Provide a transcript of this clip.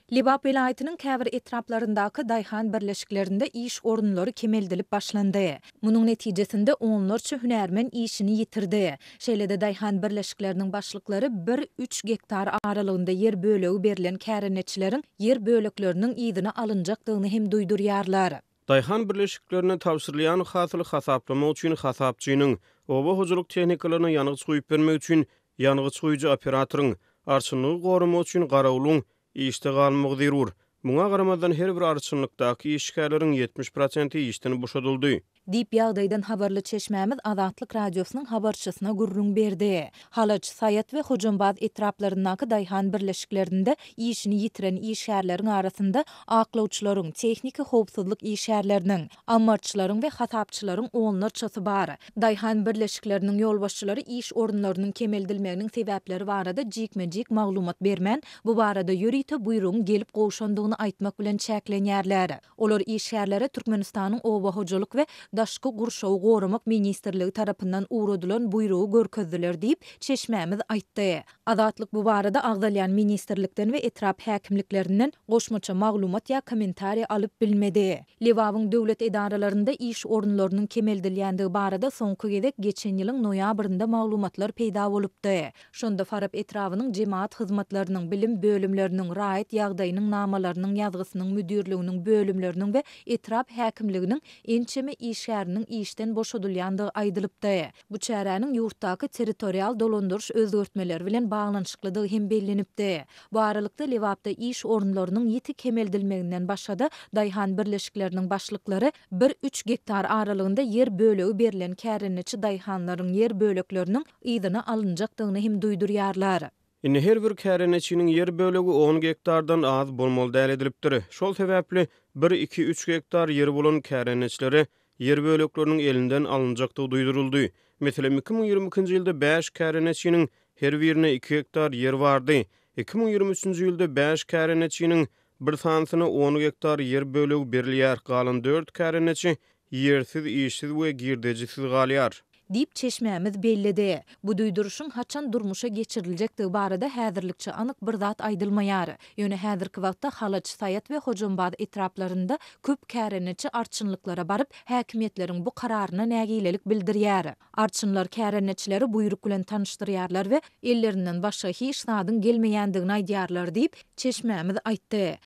Lebap welaýatynyň käbir etraplaryndaky daýhan birleşiklerinde iş orunlary kemeldilip başlandy. Munuň netijesinde onlarça hünärmen işini ýitirdi. Şeýle-de daýhan birleşikleriniň başlyklary bir, üç gektar aralygynda ýer bölegi berlen kärendeçileriň ýer bölekleriniň yzyna alynjakdygyny hem duýdurýarlar. Daýhan birleşiklerine tabşyrylýan hasyly hasaplamak üçin hasapçynyň, oba hojalyk tehnikalaryna ýangyç guýup bermek üçin ýangyç guýujy operatoryň, arçynlygy goramak üçin garawulyň işde galmagy zerur. Muňa garamazdan, her bir arçynlykdaky işgärleriň 70 prosenti işden boşadyldy. Diýip, ýagdaýdan habarly çeşmämiz Azatlyk Radiosynyň habarçysyna gürrüň berdi. Halaç, Saýat we Hojambaz etraplaryndaky daýhan birleşiklerinde işini ýitiren işgärleriň arasynda aklawçylaryň, tehniki howpsuzlyk işgärleriniň, ammarçylaryň we hasapçylaryň onlarçasy bar. Daýhan birleşikleriniň ýolbaşçylary iş orunlarynyň kemeldilmeginiň sebäpleri barada jikme-jik maglumat bermän, bu barada ýörite buýrugyň gelip gowşandygyny aýtmak bilen çäklenýärler. Olar işgärlere Türkmenistanyň Oba hojalyk we daşky gurşawy goramak ministrligi tarapyndan ugradylan buýrugy görkezdiler diýip, çeşmämiz aýtdy. Azatlyk bu barada agzalýan ministrlikden we etrap häkimliklerinden goşmaça maglumat ýa kommentariý alyp bilmedi. Lebabyň döwlet edaralarynda iş orunlarynyň kemeldilýändigi barada soňky gezek geçen ýylyň noýabrynda maglumatlar peýda bolupdy. Şonda Farap etrabynyň jemagat hyzmatlarynyň, bilim bölümleriniň, raýat ýagdaýynyň namalarynyň ýazgysynyň müdirliginiň bölümleriniň we etrap häkimliginiň ençeme işgäriniň işden boşadylýandygy aýdylypdy. Bu çäräniň ýurtdaky territorial dolandyryş özgertmeleri bilen baglanyşyklydygy hem bellenipdi. Bu aralykda, Lebapda iş orunlarynyň ýiti kemeldilmeginden başga-da, daýhan birleşikleriniň başlyklary bir-üç gektar aralygynda ýer bölegi berlen kärendeçi daýhanlaryň ýer bölekleriniň yzyna alynjakdygyny hem duýdurýarlar. Indi her bir kärendeçiniň ýer bölegi on gektardan az bolmaly däl edilipdir. Şol sebäpli, bir, iki, üç gektar ýeri bolan kärendeçilere ýer bölekleriniň elinden alynjakdygy duýduryldy. Meselem, 2022-nji ýylda bäş kärendeçiniň her birine iki gektar ýer bardy. 2023-nji ýylda bäş kärendeçiniň bir sanysyna on gektar ýer bölegi berilýär, galan dört kärendeçi ýersiz, işsiz we girdejisiz galýar. Diýip, çeşmämiz belledi. Bu duýduryşyň haçan durmuşa geçiriljekdigi barada häzirlikçe anyk bir zat aýdylmaýar. Ýöne häzirki wagtda Halaç, Saýat we Hojambaz etraplarynda köp kärendeçi arçynlyklara baryp, häkimiýetleriň bu kararyna nägilelik bildirýär. Arçynlar kärendeçileri buýruk bilen tanyşdyrýarlar we ellerinden başga hiç zadyň gelmeýändigini aýdýarlar diýip, çeşmämiz aýtdy.